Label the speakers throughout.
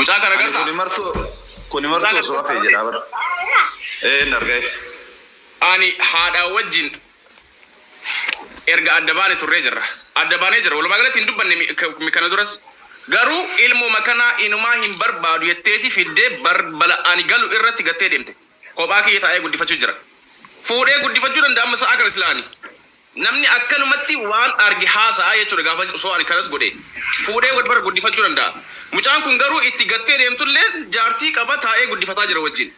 Speaker 1: Mucaa kana
Speaker 2: Ani
Speaker 1: gartaa?
Speaker 2: kuni martuu kuni
Speaker 1: Mucaa
Speaker 2: martuu
Speaker 1: kana
Speaker 2: osoo
Speaker 1: gartaa
Speaker 2: hafee
Speaker 1: malee?
Speaker 2: jedhaa bara. Ee hin argee.
Speaker 1: Ani haadhaa wajjin erga adda baane turree jirra. Adda baanee jirra. Walumaa galatti hin dubbanne mi- ka- kana duras. Garuu ilmuma kanaa inumaa hin barbaadu jetteeti fiddee barbala ani galu irratti gattee deemte. Kophaa kiyya taa'ee guddifachuu jira. Fuudhee guddifachuu danda'a amma sa'aa kana silaa ani. Namni akkanumatti waan arge haasa'a jechuudha gaafa osoo ani kanas godhe. Fuudhee wal bara guddifachuu danda'a. Mucaan kun garuu itti gattee deemtullee jaartii qaba taa'ee guddifataa jira wajjin.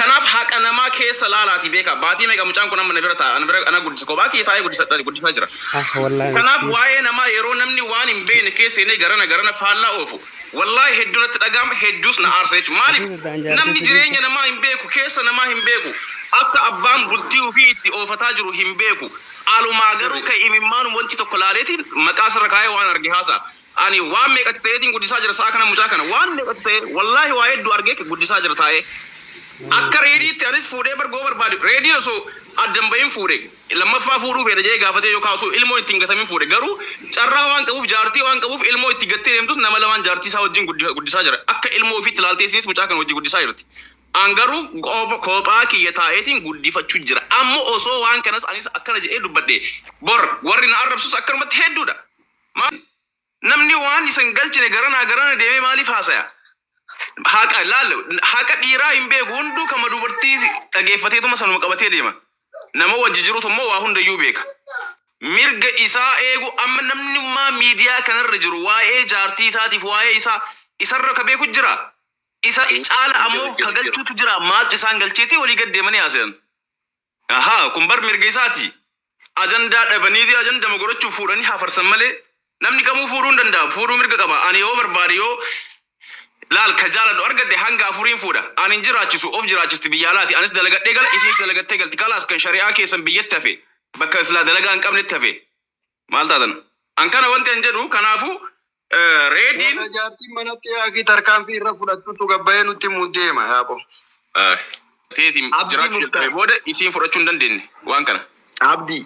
Speaker 1: Kanaaf haqa namaa keessa laalaatii beekaa. Baatii meeqa mucaan kun amma na bira taa'a, ana bira ana guddisa. Kophaa kiyya taa'ee guddisa, guddisaa jira.
Speaker 3: Ah wallahi
Speaker 1: Kanaaf
Speaker 3: miskiin.
Speaker 1: waa'ee namaa yeroo namni waan hin beekne keessa seenee garana garana faallaa oofu wallaahi hedduu natti dhaga'ama hedduus na aarsa jechuudha. Maaliif
Speaker 3: Atii danda'an jaartii
Speaker 1: namni
Speaker 3: fidii.
Speaker 1: jireenya namaa hin beeku, keessa namaa hin beeku, akka abbaan bultii ofii itti oofataa jiru hin beeku. Alumaa garuu
Speaker 2: Sirri.
Speaker 1: kan imimmaanum wanti tokko laaleetiin maqaa sirra kaa'ee waan arge haasa'a. Ani waan meeqatti ta'eetiin guddisaa jira sa'a kana mucaa kana waan meeqatti ta'ee wallaahi waa hedduu argee guddisaa jira taa'ee. Akka reediitti anis fuudhee bargoo barbaade reediin osoo addan bahin fuudhe lammaffaa fuudhuu fedha jedhee gaafatee yookaan osoo ilmoo itti hin gatamin fuudhe garuu carraa waan qabuuf jaartii waan qabuuf ilmoo itti gattee deemtus nama lamaan jaartii isaa wajjin guddisaa jira akka ilmoo ofiitti ilaaltee isinis mucaa kana wajjin guddisaa jirti. An garuu kophaa kiyya taa'eetiin guddifachuu jira. Ammoo osoo waan kanas anis akkana jedhee dubbadhe bor warri na arrabsus akkanumatti hedduudha. Maal namni waan isa hin galchine garanaa garana deemee maaliif haasaya? Haqa laal haqa dhiiraa hin beeku hunduu kama dubartii dhageeffateetuma sanuma qabatee deema. Nama wajji jirutu immoo waa hundayyuu beeka. Mirga isaa eegu amma namnummaa miidiyaa kanarra jiru waa'ee jaartii isaatiif waa'ee isaa isarra ka beeku jira. Isa
Speaker 2: Hin
Speaker 1: caala
Speaker 2: jiru
Speaker 1: ammoo
Speaker 2: hin
Speaker 1: ka
Speaker 2: jiru hin jiru.
Speaker 1: galchuutu jira maaltu isaan galcheetii walii gad deemanii haasayan. Ahaa kun bar mirga isaati. Ajandaa dhabaniiti ajandama godhachuuf fuudhanii hafarsan malee namni kamuu fuudhuu hin danda'a. Fuudhuu mirga qaba. Ani yoo barbaade yoo laal ka jaaladhu argadhe hanga afuriin fuudha. Ani hin jiraachisu of jiraachisti biyya alaati. Anis dalagadhee gala isinis dalagattee galti. Kalaas kan shari'aa keessan biyyatti hafe bakka silaa dalagaa hin qabnetti hafe. Maal taatan? An kana wanti an jedhu kanaafu reediin
Speaker 4: Warra jaartiin manatti yaakii tarkaanfii irra fudhattutu gabbayee nutti himuu deema yaaboo.
Speaker 1: teetiin
Speaker 4: Abdii
Speaker 1: jiraachuu
Speaker 4: Muktaar.
Speaker 1: jalqabe booda isiin fudhachuu hin dandeenye waan kana.
Speaker 4: Abdii.